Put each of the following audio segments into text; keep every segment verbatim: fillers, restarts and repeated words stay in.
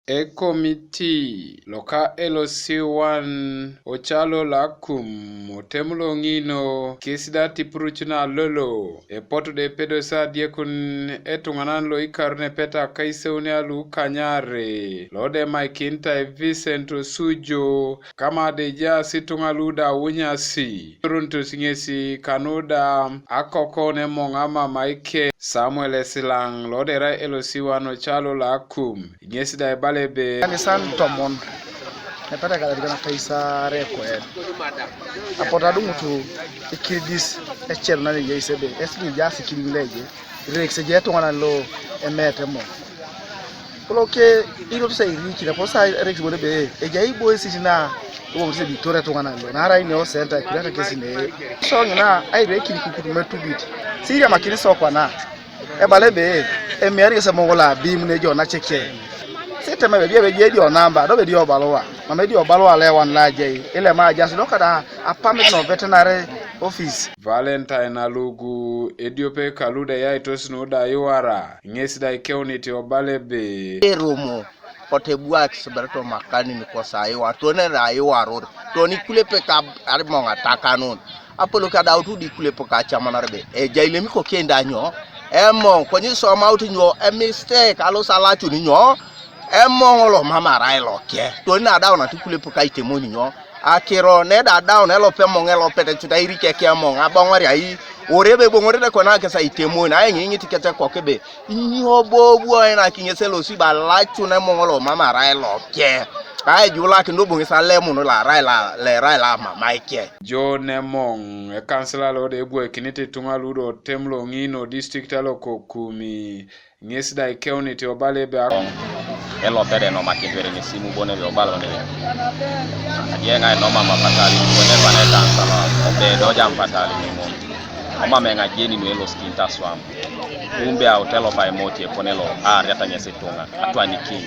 Ekomiti loka L C one ocalo lakum otem loŋino kes da tipuruc na lolo epotu de pedosi adiekun etuŋanan lo ikarunepet akaiseuni alu kanyare lo de emaikintai Vincent Osujo, kama de ejaas ituŋa lu da awunyasi, turuntus ŋesi kanu da akokon emoŋ amamaike Samuel Esilaŋ lo de erai L C one ocalo lakum. Ŋes da ibala ebe, kanisan tomon nepete kadalikan akaisare koen apotu aduŋutu ikiridis ecel na neyeis ebe esiliŋ ijaas ikiridis neje irekis eje etuŋanan lo emeete moŋ. Koloke ilotu sa irikin apotu sa erekis bon ebe ejai iboisit na iwoŋit sa editor etuŋanan lo naarai neo senta ikuriaka kesi nee. So ŋina airekin kukut metubit siriamakin so kwana. Ebala ebe emiar ŋes emoŋ lo abim nejo naceke. Sitema ebe bia beji edio namba do bedio balua mam edio balua lewan lajai ilema ajas do kada apamit no veterinary office. Valentine Alugu ediope kalu da eyaitos nu da iwara ŋes da ikeunit obala ebe. Erumu kote buak sibere to makanin kosa iwar to ne da iwaror to ni kulepe ka arimoŋ atakanun. Apolok adautu di kulepo kacamanar be ejai lemi kokenda nyo? Emoŋ konye isomaut nyo? Emistake alosalachun nyo? Emoŋ lomam arai loke toni nadaunat kulepo kaitemoni nyo? Akiro nedadaun elope emoŋ elopet cut airikeke emoŋ aboŋori ai? Ore ebe eboŋorete kona kes aitemoni aeŋiŋit kec ekok ebe Inyo bobu oinaki ŋes elosi balacun emoŋ lomam arai loke? Aijulakin do boŋes alemun loarai loerai loamamaike. John Emoŋ, ekansila lo da ebuekinit ituŋa lu da otem loŋino district alokokumi, ŋes da ikeunit obala ebe ak- Elopet enomakin were ŋesi mubon ebe obala onere. Ajeŋa enomam apatali mubon ebe ane ekansila obe do jam patali mimon. Omam eŋajeni nuelosikinit aswam. Kumbe aut elopa emoti epone lo aariata ŋes ituŋa atwanikin.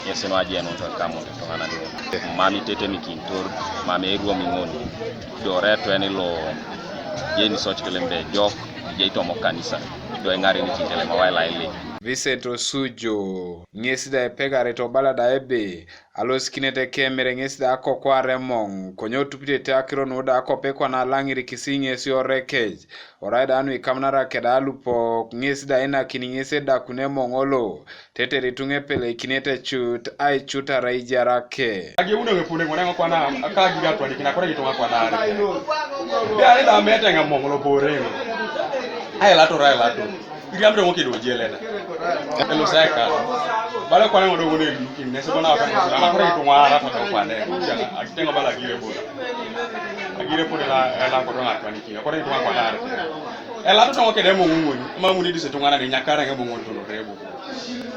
Ŋes nuajenunto ikamun ituŋanan. Mam itetemikinitor, mam eruom ŋon. Dore etwen lo jeni soc kelem be ejok ijei tomo kanisa do iŋarenikin kelem awai lailip. Vincent Osujo ŋes da epegaret obala da ebe Alosikinete kemere ŋes da akokwar emoŋ, konye otupitete akiro nu da akope kwana alaŋirikisi ŋes orekec, orai da nuikamunara keda alupok, ŋes da inakini ŋes edakun emoŋ olo, tetere ituŋa epeleikinete cut, aicut arai ijarake. Ageuni eŋepune ŋoneŋ kwana akagiri atwanikin akore ituŋa kwana are. Biare da mete ŋemoŋ loboreŋo. Ailator ailator. Iriamete ŋo kedo ojielena. Elosae ka. Bale kwana ŋo dogo ne lukin ne sebo na ka na kore ituŋa ara ta kwane. Akiteŋo bala gire bo. Agire bo na ela ko na kwani kire. Kore ituŋa kwana ara. Ela to ŋo kede mo ŋuni. Ma ŋuni dise tuŋa na nyakara ŋe mo ŋuni to rebo.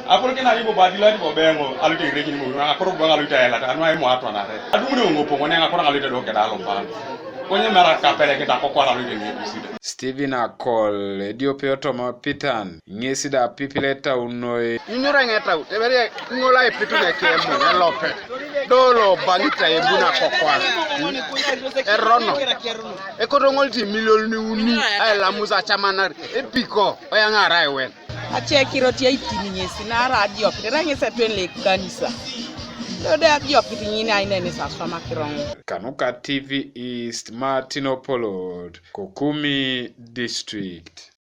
Akoro kina ibo badila ibo bengo alute rejini mo. Akoro bo alute ela ta anwa mo atwa na re. Adumune ŋo pongo ne akoro alute do keda alo pa. Konye mera kapere kita kokora lo ni bisida. Stephen Akol, ediope otoma Pitan, ŋesi da pipil etau noi. Nyunyura ŋetau, tebere ŋola epitu ne kemu elope. Dolo bangita ebuna kokwa. Erono. Ekoto ŋol ti milioni uni ailamus acamanar epiko oyaŋara ewen. Ace kirot yaitim ŋesi naarai adiokit erai ŋesi etwen lo ekanisa. Lode adiokit ŋini ainenis aswam akiro ŋun. Kanuka T V East, Martin Opolot, Kokumi District.